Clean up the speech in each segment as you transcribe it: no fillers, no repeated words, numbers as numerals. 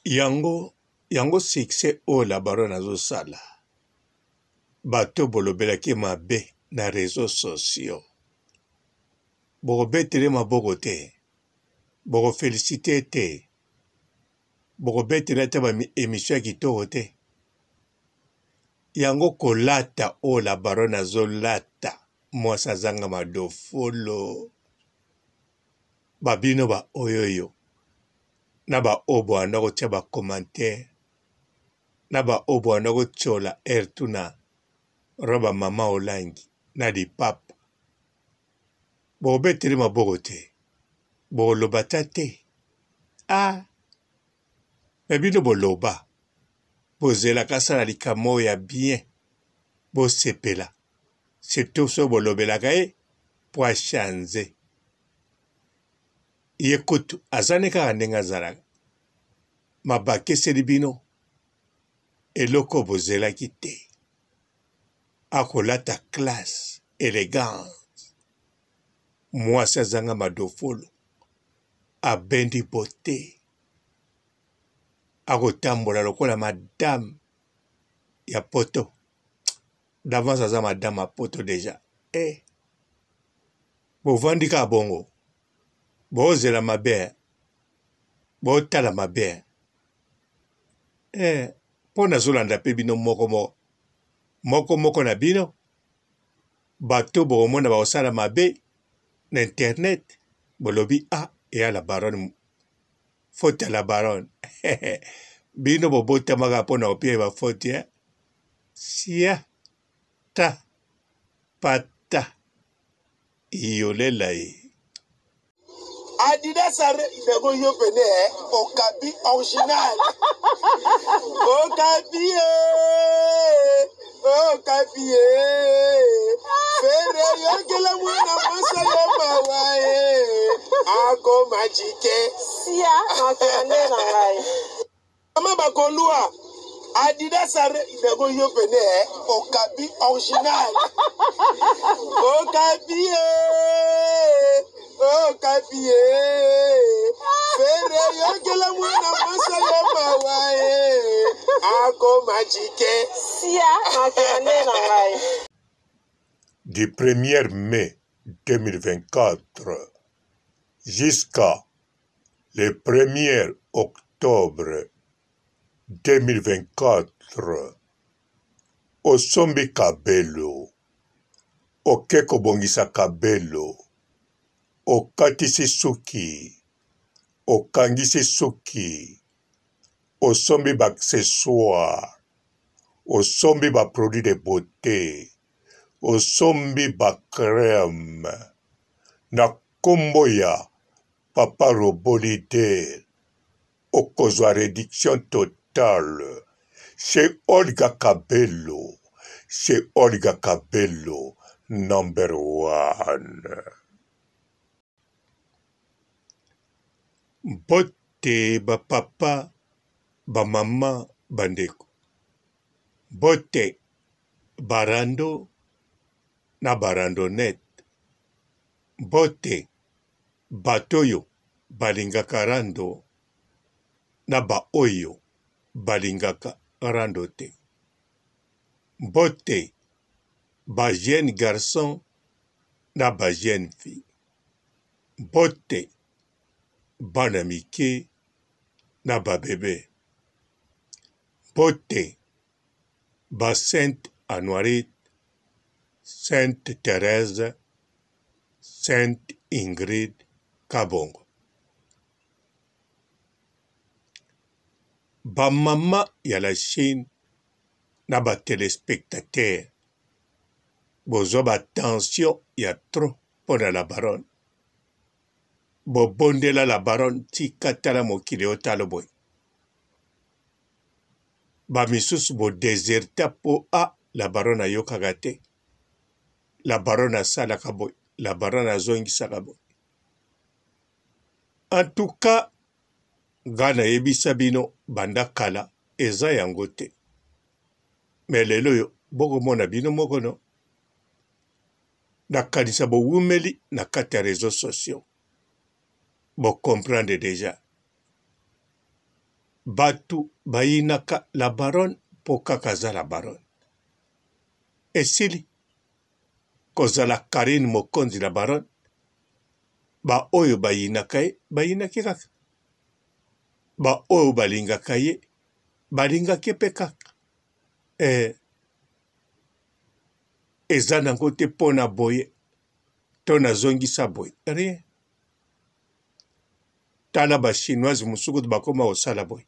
Yango yango succès oyo la baronne azo sala bato bolobelaki mabe na reseaux sociaux bokobetele maboko te boko felicite te bokobetele ata ba emission ya kitoko te yango kolata oyo la baronne azolata mwasi azanga madofolo ba bino ba oyoyo na ba oyo boanda kotia ba commentaire na ba oyo boanda kotiola heure tout na roba mama olangi na lipapa bokobetele maboko te bokoloba ata te ah me bino boloba bozelaka asala likambo oyo ya bien bosepela surtout soki bolobelaka ye po a change ye kutu aza ne kaka ndenge azalaka mabakeseli bino eloko bozelaki te akolata classe elegance mwasi azanga madofolo abendi bote akotambola lokola madame ya poto d'avance aza madame ya poto deja eh. Bovandi kaka bongo bozela mabe eh. Botala mabe eh. Mpo nazolanda mpe bino moko moko moko moko na bino bato bokomona bakosala mabe na internet bolobi ah eya la baronne faute ya la baronne bino bobotamaka mpo na kopia ba faute eh? Sia ta pata iyolela ye. Adidas are yango yo pene eh, okabi original okabi eh, okabi eh. Fere yokela mwana mwasi yo mawa eh, akoma jike sia makela nde na ngai Mama bakolua Adidas are yango yo pene eh, okabi original okabi eh, okabi eh. Fere yokela mwana mwasi yo mawa eh, akoma jike sia makela nde na ngai Du 1er mai 2024 jusqu'à le 1er octobre 2024 osombi kabelo oke kobongisa kabelo okatisi suki okangisi suki osombi ba accessoires osombi ba produits de beaute osombi ba crème na kombo ya Papa robot leader okozwa reduction totale chez Olga Kabelo chez Olga Kabelo number one. Mbote ba papa ba mama ba ndeko mbote ba rando na ba randonnette mbote Bato oyo balingaka rando na ba oyo balingaka rando te. Mbote ba jeunes garçons na ba jeunes filles. Mbote bana mike na ba bebes. Mbote ba Sainte Anuarite, Sainte Therèse Sainte Ingrid Kabongo. Ba mama ya la Chine na ba telespectateurs bozwa ba tension ya trop mpo na la baronne. Bobondela la baronne tika tala mokili otalo boye. Ba misusu bo deserta mpo a la baronne ayokaka te. La baronne asalaka boye, la baronne azongisaka boye. En tout cas, nga nayebisa bino banda kala eza yango te. Mais lelo oyo bokomona bino moko no. Nakanisa bowumeli na kati ya reseaux sociaux. Bo comprendre dejà. Batu bayinaka la baronne po kaka aza la baronne. Esili kozala Carine Mokonzi la baronne, ba oyo bayinaka ye bayinaki kaka, ba oyo balingaka ye balingaki ye pe kaka. Eh, eza nango te po na boye to nazongisa boye rien. Tala ba chinoise mosusu kutu bakoma kosala boye.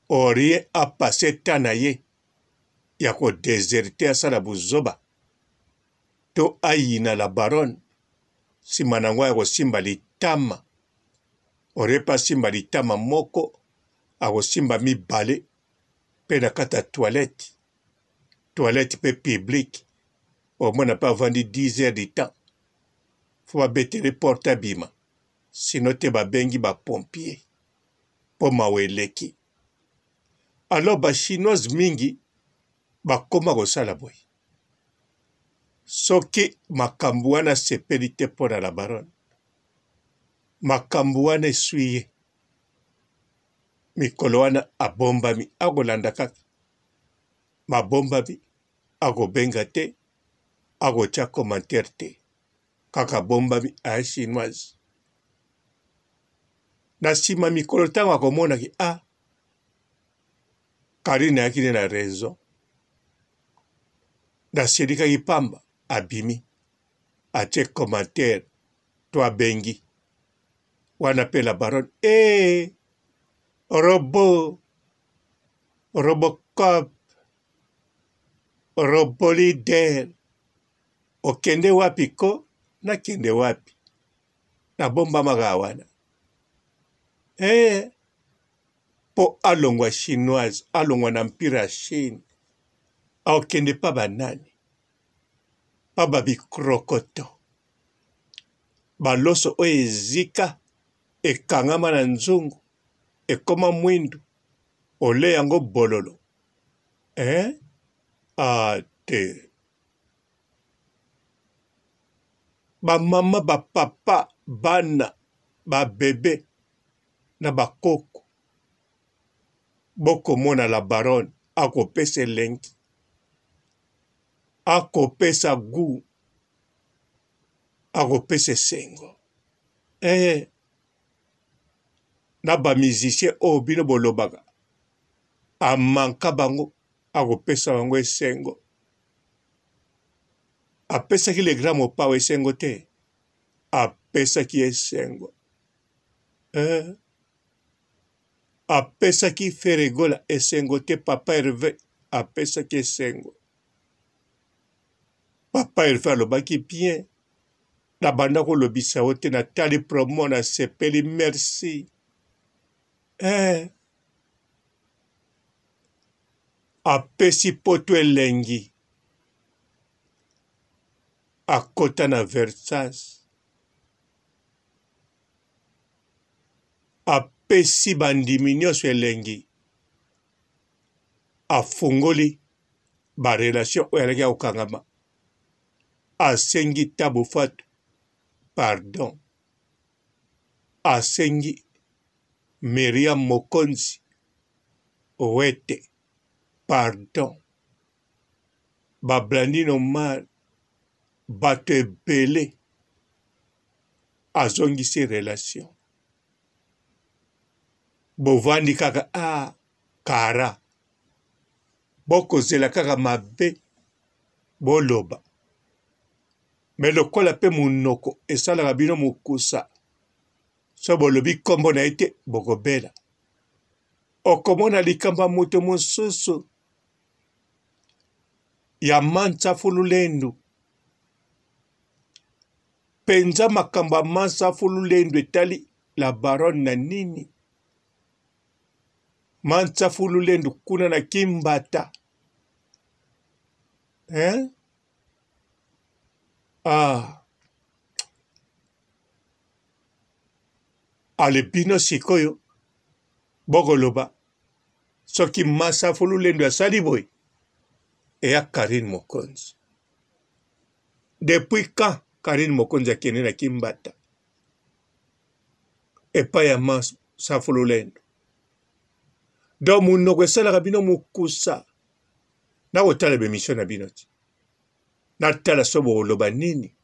Orie a passe temps na ye ya ko deserter asala buzoba to ayina la baronne sima nango aya kosimba litama. Orie pe asimba litama moko akosimba mibale pe na kati ya toilette, toilette pe publique omona pe avandi 10 heures du temps faut babetele porte abima sinon te babengi ba pompier po mawa eleki. Alors ba chinoise mingi bakoma kosala boye soki makambo wana asepeli te mpo na la baronne makambo wana eswi ye mikolo wana abombami akolanda kaka mabombami akobenga te akotia commentaire te kaka abombami aya chinoise na nsima mikolo ntango akomonaki a ah, Karine ayaki nde na raison nasilikaki pamba abimi atie commentaire to abengi wana pe la baronne ee eh, robot robocop robolider okende wapi ko nakende wapi nabombamaka wana ee mpo alongwa chinoise alongwa na empire ya chine akokende pa banani pa babikrokoto baloso oyo ezika ekangama na nzungu ekoma mwindu ole yango bololo eh? Ah, te ba mama ba papa bana ba bebe na ba koko bokomona la baronne akopesa elengi akopesa gout akopesa esengo eh na ba musicien oyo bino bolobaka amanka bango akopesa bango esengo apesaki le grand mopao esengo te apesaki esengo eh. apesaki feregola esengo te papa herve apesaki esengo papa herve alobaki bien nabanda kolobisa yo te natali promo nasepeli merci eh. Apesi poto elengi akota na Versace apesi bandimi nyonso elengi afungoli ba relation oyo alaki ya kokangama asengi Tabu Fatu pardon asengi Miriam Mokonzi Owete pardon ba Blandine Omar bato ebele azongisi relation bovandi kaka ah kara bokozela kaka mabe boloba me lokola mpe monoko esalaka bino mokusa Soki bolobi nkombo na ye te, bokobela. Okomona likambo ya moto mosusu ya Mansa Fululendu. Mpenza makambo ya Mansa Fululendu etali la baronne na nini? Mansa Fululendu kuna na Kimbata. Hein? Ah. Ale bino sikoyo bokoloba soki Masafu Lulendo asali boye eya Carine Mokonzi. Depuis quand Carine Mokonzi akende na Kimbata epai ya Safu lolendo. Donc munoko esalaka bino mukusa. Nakotala ba emission na bino ti. Natala so bokoloba nini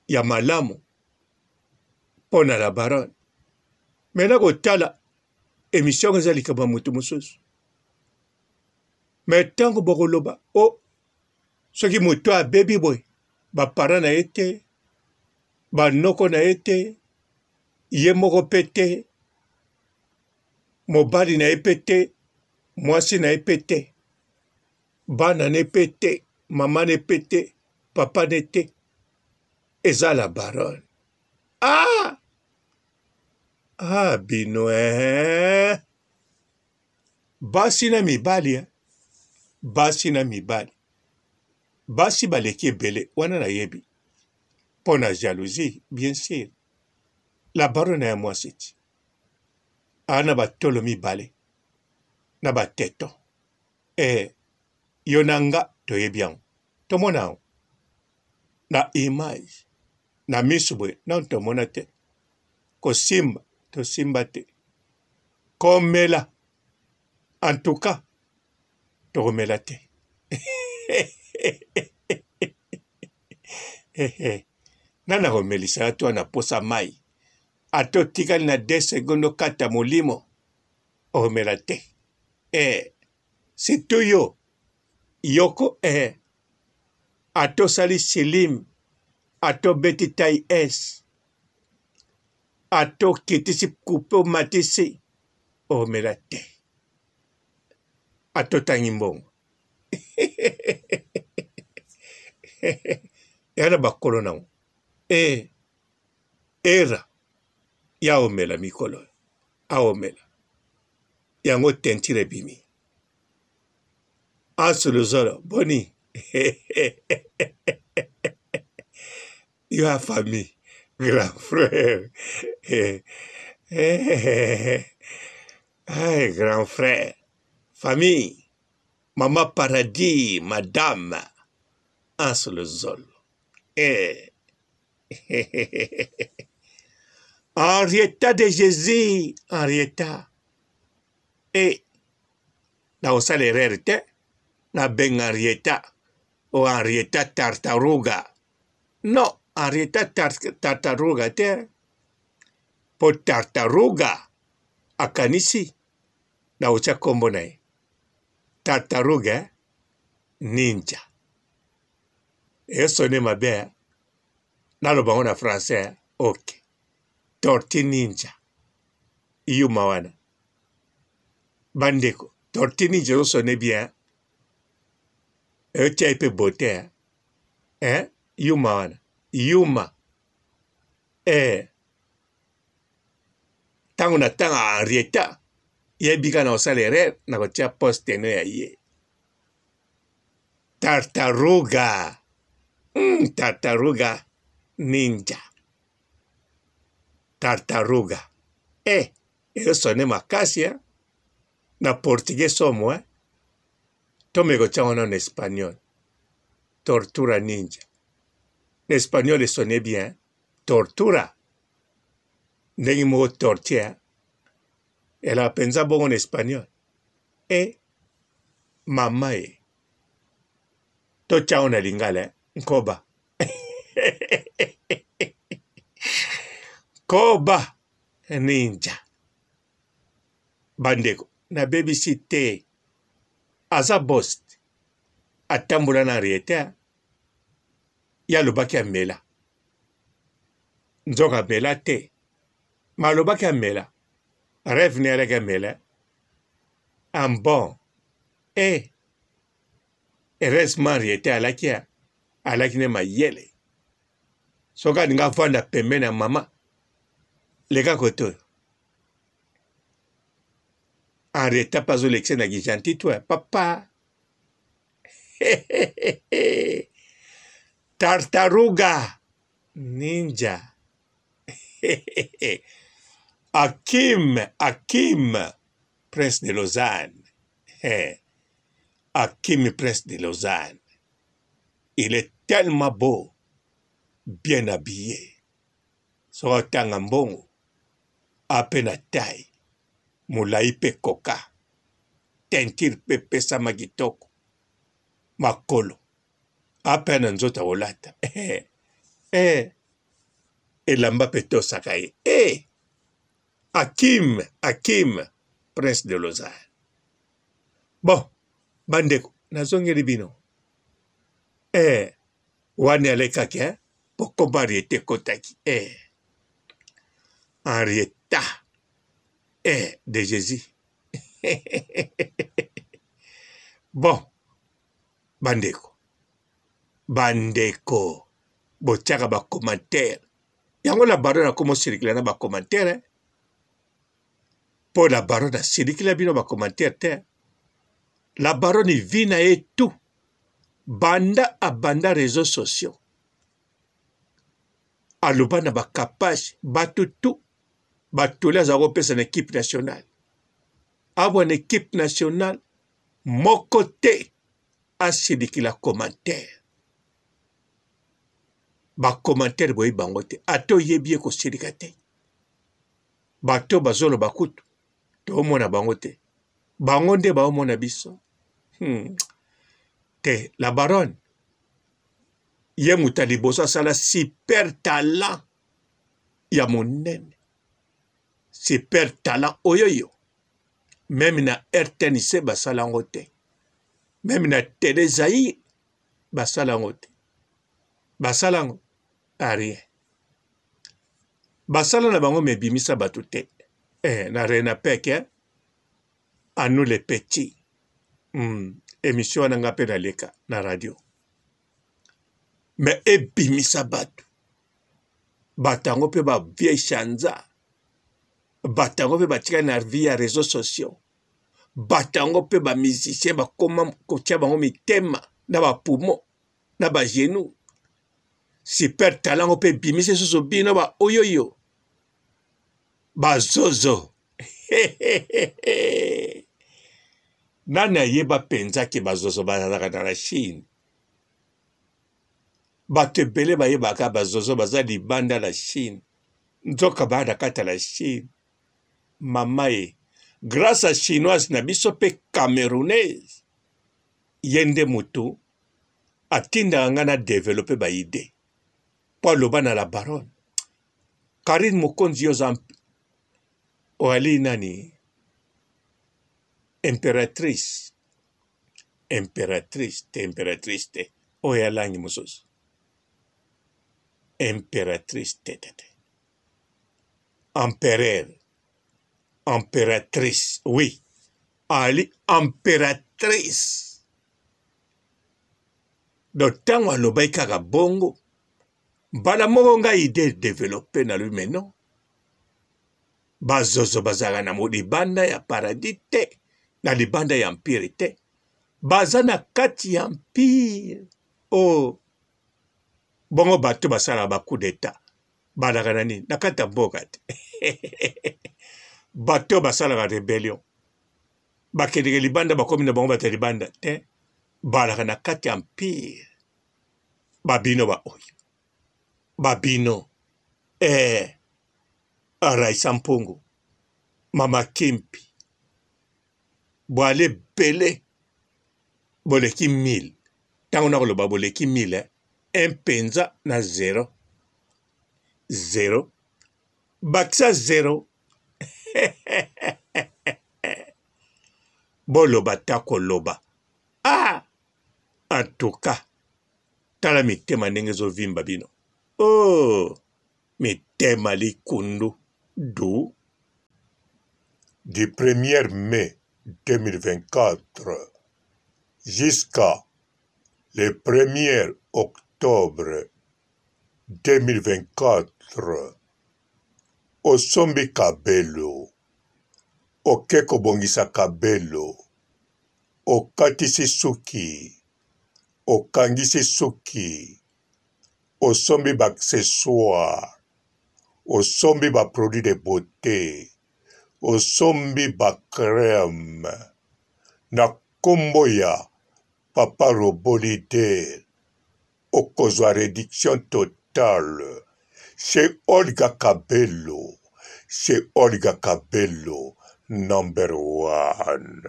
ya malamu mpo na la baronne. Mais nakotala emission yango eza likambo ya moto mosusu. Mais ntango bokoloba o oh, soki moto abebi boye ba parents na ye te ba noko na ye te ye moko pe te mobali na ye pe te mwasi na ye pe te bana ne pe te mama ne pe te papa ne te eza la baronne ah ah bino eh basi na mibali eh? Basi na mibali basi baleki ebele wana nayebi mpo na jalousie bien sur la baronne ya mwasi ti aa na batolo mibale na bateton eh, yo na nga toyebi yango tomona yango na image na miso boye nano tomona te kosimba tosimba te komela en tout cas tokomela te nani akomelisa yo to na posa mai ata otikali na 2 seconde okata molimo okomela te eh, surtout yo yoko eh, ata osali silim ata obeti tai s ata okitisi kupe omatisi okomela te ata otangi mbongo ya na bakolo nango e era ya omela mikolo aomela yango tentire ebimi asolozolo boni yo ya famille grand frère hey, grand frère famille mama paradis madame asolozolo eh. Henrietta de Jésus Henrietta e nakosala erreur te nabenga Henrietta o Henrietta Tartaruga non Henrietta tar Tartaruga te mpo Tartaruga akanisi nakotya nkombo na ye Tartaruga ninja esone mabe naloba yango na français ok tortue ninja yuma wana bandeko tortue ninja ezosone bien eotya ye mpe beauté eh? yuma wana yuma eh. Ntango na tanga Henrietta yebi kaka na kosala erreur na kotia poste no ya ye tartaruga tartaruga ninja tartaruga eh ezosone makasi eh? Na portugais somo eh? Tomeka kotia wana na espagnol tortura ninja na espagnol esone bien tortura ndenge moko tortie elaka mpenza bongo na espagnol e mama e totya yango na lingala eh? Nkoba nkoba ninja bandeko nabebisi te aza bost atambola na Henriette ye alobaki amela nzoka amela te ma alobaki amela rêve ne alaki amela en bon e eh, heureusement Henriette alaki alaki ne mayele soki alingi avanda pembeni ya mama leka kote oyo Henriette mpe azolekisa na kigentil toi papa Tartaruga ninja Akim Akim prince de Lausanne Akim prince de Lausanne il est tellement beau bien habillé soki otanga mbongo ape na taille. Molai mpe koka. Teinture mpe epesama kitoko. Makolo ape na nzoto akolata eh, eh. Elamba mpe etosaka ye eh. Akim, Akim, prince de Lausanne. Bon, bandeko, nazongeli bino. Eh, wana alekaki eh? Po kombo Henrietta ekotaki eh. Henrietta eh, de Jésus. Bon, bandeko, bandeko, botiaka ba commentaire. Yango la baronne akoma osilikila na ba commentaire eh? Po la baronne asilikila bino ba commentaire te. La baronne vie na ye tout banda abanda réseaux sociaux aloba na bakapage bato tout batoli azala kopesa na equipe nationale awa na equipe nationale moko te asilikila commentaire ba commentaire boyebi bango te ata oyebi ye kosilika te bato bazoloba kutu toomona bango te bango nde baomona biso Te la baronne ye moto ya liboso asala super talent ya monene super talent oyoyo meme na rtnc basala yango te meme na tele zaire basala yango te basala yango a rien basala na bango mebimisa bato te eh, na renapec eh? à nous les petits émission wana nga mpe naleka na radio mais ebimisa bato bato yango mpe ba vieille chanza bato yango mpe batikali na vie ya réseaux sociaux bato yango mpe ba musicien bakoma kotia bango mitema na ba poumon na ba genou super talent yango mpe ebimisi lisusu bino ba oyoyo bazozo nani ayeba mpenza ke bazozo bazalaka na la Chine bato ebele bayebaka bazozo baza libanda la Chine nzoka baya na kati ya la Chine mama ye grâce à chinoise na biso mpe camerounaise ye nde moto atindaka ngai na developpe ba idee mpo aloba na la baronne Carine Mokonzi yo oza oali nani imperatrice imperatrice te imperatrice te oyo ya langi mosusu imperatrice te te te empereur emperatrice oui ali emperatrice donc ntango alobaki kaka bongo mbala moko ngai idee developpe nalobi mais non bazozo bazalaka na libanda ya paradis te na libanda ya empire te baza na kati ya empire o oh. Bongo bato basalaka ba coup d'etat balaka na nini na kati ya mboka te bato basalaka rebellion bakendeke libanda bakomi na bango bato ya libanda te balaka na kati ya empire babino baoyo babino eh, Raisa Mpungu mama Kimpi boale ebele boleki 1000 ntango nakoloba boleki 1000 eh, un mpenza na 0 0 bakisa 0 boloba ta koloba ah en tout cas tala mitema ndenge ezovimba bino oh mitema likundu du Du 1er mai 2024 jusqu'à le 1er octobre 2024 osombi kabelo oke kobongisa kabelo okatisi suki okangisi suki osombi ba accessoires osombi ba produits de beaute osombi ba crème na kombo ya papa robot leader okozwa reduction totale chez Olga Kabelo chez Olga Kabelo. Number one.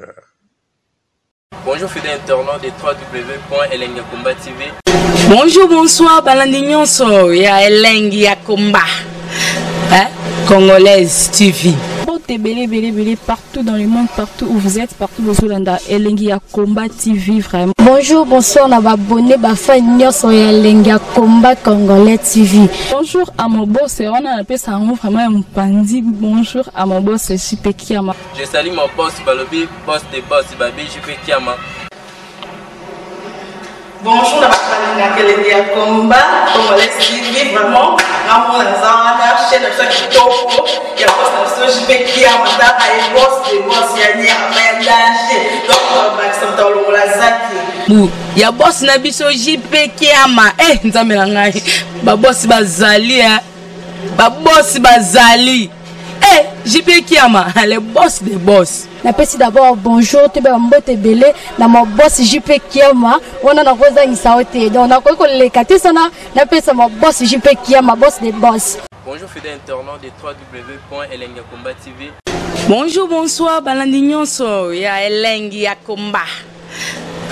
Bonjour fidèles internautes de www.elengiyakomba TV. Bonjour, bonsoir, balandi nyonso ya Elengi ya Komba. Hein? Congolaise TV. Mbote ebele ebele ebele partout dans le monde, partout où vous êtes, partout bozolanda Elengi ya Combat TV vraiment. Bonjour, bonsoir na ba abonné ba fan nyonso ya Elengi ya Combat Congolais TV. Bonjour à mon boss, wana napesa yango vraiment ya mopanzi. Bonjour à mon boss JP Kiama. Je salue mon boss Balobi, boss de boss Babi JP Kiama. Bonjour na bato balingaka elengi ya combat congolais TV vraiment ngamona naza wana chaîne na biso ya kitoko ya boss na biso JP Kiama tala ye boss de boss ya nyama ya danger donc bakisa moto alongola zaki bu ya boss na biso JP Kiama eh nzambe na ngai ba boss bazali eh ba boss bazali eh JP Kiama le boss de boss. Napesi d'abord bonjour toyeba mbote ebele na ma boss JP Kiama wana nakozangisa yo te donc nakoki koleka te sana napesa ma boss JP Kiama boss de boss. Bonjour fidèles internautes de www.elengiyakomba TV. Bonjour, bonsoir, balandi nyonso ya Elengi ya Komba.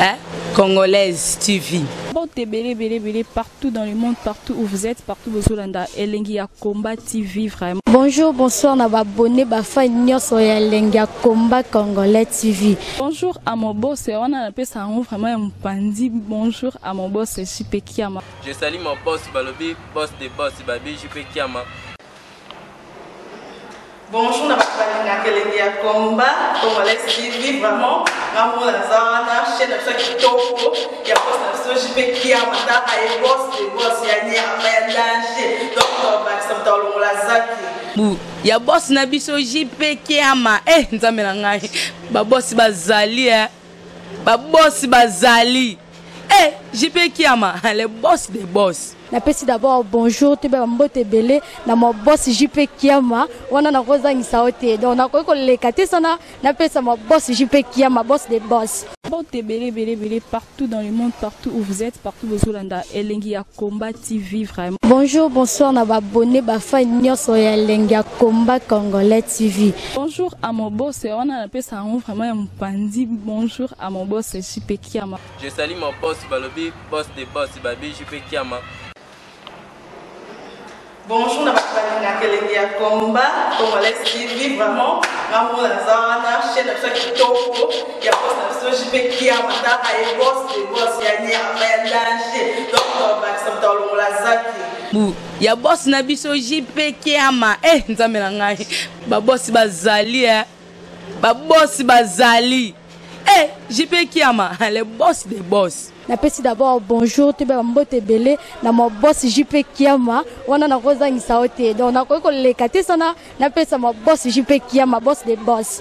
Hein? Congolaise TV. Mbote ebele ebele ebele partout dans le monde, partout où vous êtes, partout bozolanda Elengi ya Combat TV vraiment. Bonjour, bonsoir na ba abonné ba fan nyonso ya Elengi ya Combat Congolais TV. Bonjour à mon boss, wana napesa yango vraiment ya mopanzi. Bonjour à mon boss JP Kiama. Je salue mon boss Balobi, boss de boss Babi JP Kiama. Bonjour na bato balingaka elengi ya combat congolais TV vraiment ngamona naza wana chaîne na biso ya kitoko ya boss na biso JP Kiama tala ye boss de boss ya nyama ya danger donc bakisa moto alongola zaki bu ya boss na biso JP Kiama eh nzambe na ngai ba boss bazali eh ba boss bazali eh JP Kiama le boss de boss. Napesi d'abord bonjour toyeba mbote ebele na ma boss JP Kiama wana nakozangisa yo te donc nakoki koleka te sana napesa ma boss JP Kiama boss de boss. Mbote ebele ebele ebele partout dans le monde, partout où vous êtes, partout bozolanda Elengi ya Combat TV vraiment. Bonjour, bonsoir na ba abonné ba fan nyonso ya Elengi ya Combat Congolais TV. Bonjour à mon boss, wana napesa yango vraiment ya mopanzi. Bonjour à mon boss JP Kiama. Je salue mon boss Balobi, boss de boss Babi JP Kiama. Bonjour na bato balingaka elengi ya combat congolais TV vraiment ngamona naza wana chaîne na biso ya kitoko ya boss na biso JP Kiama tala ye boss de boss ya nyama ya danger donc bakisa moto alongola zaki bu ya boss na biso JP Kiama eh nzambe na ngai ba boss bazali eh ba boss bazali eh JP Kiama le boss de boss. Napesi d'abord bonjour toyeba mbote ebele na ma boss JP Kiama wana nakozangisa yo te donc nakoki koleka te sana napesa ma boss JP Kiama boss de boss.